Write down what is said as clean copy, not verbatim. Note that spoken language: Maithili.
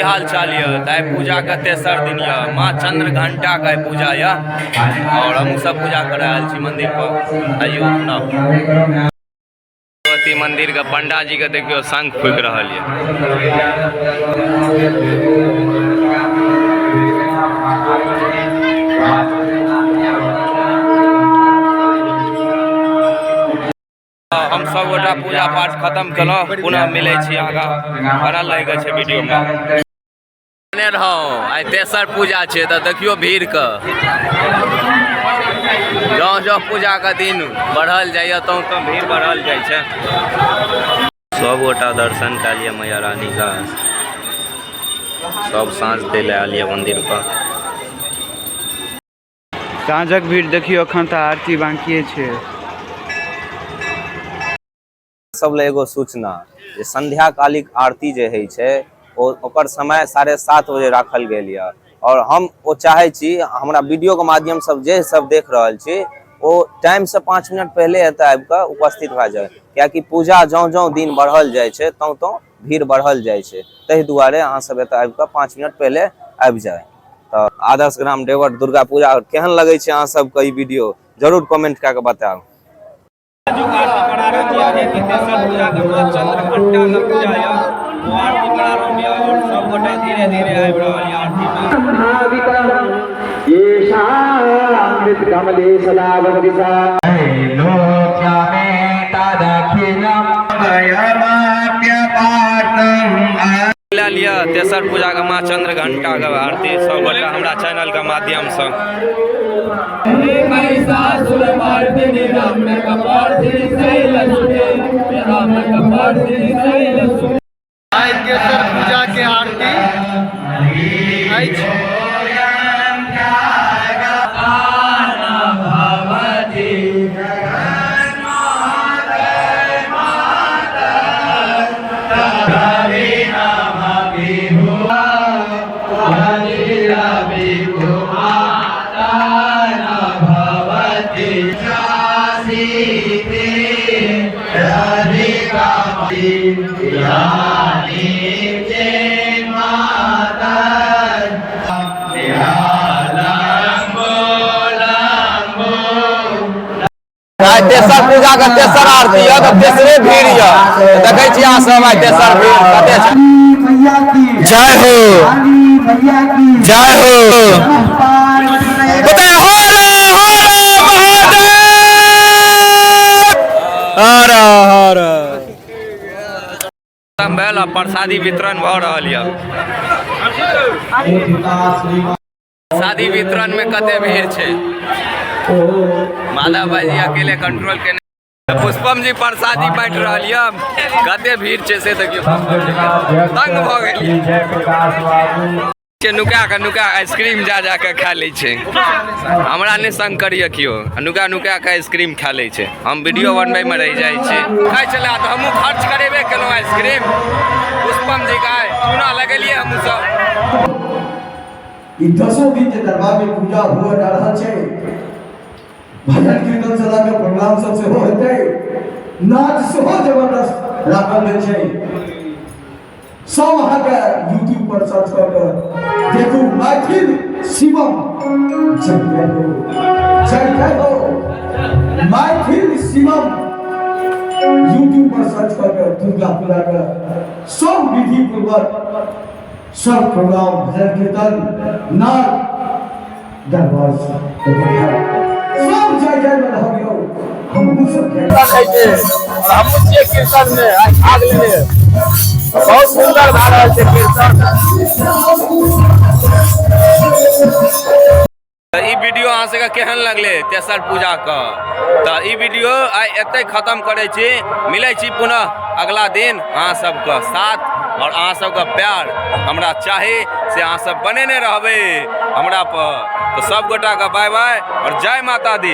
हाल चाल यऽ? तऽ आइ पूजाके तेसर दिन यऽ, माँ चंद्र घंटाके आइ पूजा यऽ और हमहूँ सब पूजा करऽ आयल छी मंदिर पर। आइयो अपना भगवती मंदिर के पंडा जी के देखियो शंख फूकि रहल यऽ। हम सब गोटा पूजा पाठ खत्म केलहुँ, पुनः मिलै छी आगाँ, बनल रहैके छै वीडियोमे। बने रहौ, आइ तेसर पूजा छै तऽ देखियौ भीड़के, जँ जँ पूजाके दिन बढ़ल जाइए तौँ तौँ भीड़ बढ़ल जाइ छै। सब गोटा दर्शन कए लिअ मैया रानीके, सब साँझ दै लए आयल यऽ मन्दिर पर। साँझक भीड़ देखियौ, अखन तऽ आरती बाँकिए छै। सब लए एगो सूचना जे संध्याकालिक आरती जे होइ छै ओ ओकर समय 7:30 बजे राखल गेल यऽ और हम ओ चाहै छी हमरा वीडियो के माध्यम सब जे सब देख रहल छी ओ टाइम से 5 मिनट पहिले एतऽ आबि कऽ उपस्थित भए जाय, कियाकि पूजा जौं जौं दिन बढ़ल जाइ छै तौं तौं भीड़ बढ़ल जाइ छै, ताहि दुआरे अहाँ सब एतऽ आबि कऽ 5 मिनट पहिले आबि जाय। तऽ आदर्श ग्राम डेवट दुर्गा पूजा केहन लगै छै अहाँ सबके ई वीडियो जरूर कमेंट कए कऽ बतायब। लए लिअ तेसर पूजा के माँ चंद्र घंटा के आरती सब गोटा हमरा चैनल के माध्यम से। आइ तेसर पूजा के आरती अछि। आइ तेसर पूजा के तेसर आरती यऽ तऽ तेसरे भीड़ यऽ, देखै छी अहाँ सब आइ तेसर भीड़ कते छै। जय हो, जय हो, बताए हर हर महादेव, हर हर। खत्म भेल आ प्रसादी वितरण भऽ रहल यऽ। प्रसादी वितरण में कते भीड़ छै, माधव भाईजी अकेले कंट्रोल केने। पुष्पम जी प्रसादी बांटि रहल यऽ, कते भीड़ छै से देखियौ, तंग भऽ गेल छै। नुका कऽ नुका आइसक्रीम जा जा कऽ खा लै छै, हमरा नहि संग करिय केओ, नुका नुका कऽ आइसक्रीम खा लै छै, हम वीडियो बनबै में रहि जाइ छी। खाइ छलै तऽ हमहूँ खर्च करेबे केलहुँ आइसक्रीम। पुष्पम जी के आइ चूना लगेलियै हमहूँ सब। ई दसों दिन जे दरबार में पूजा हुए जा रहल छै, भजन कीर्तन से लऽ के प्रोग्राम सब सेहो हेतै, नाच सेहो जबरदस्त राखल गेल छै। सब अहाँके यूट्यूब पर सर्च कऽ के देखू मैथिल शिवम, जय जय हो, जय जय हो, मैथिल शिवम यूट्यूब पर सर्च कऽ के दुर्गा पूजा के सब विधि पूर्वक सब प्रोग्राम भजन कीर्तन नाच दरबार से सब जय जय में रह गयो। हमहूँ सब जय और हमहूँ छियै कीर्तन में आइ भाग लेने, बहुत सुंदर भए रहल छै कीर्तन। ई वीडियो अहाँ सबके केहन लगलै तेसर पूजा के? तऽ ई वीडियो आइ एतै खत्म करै छी, मिलै छी पुनः अगला दिन अहाँ सबके साथ, और अहाँ सबके प्यार हमरा चाही से अहाँ सब बनेने रहबै हमरा पर। तऽ सब गोटाके बाय बाय और जय माता दी।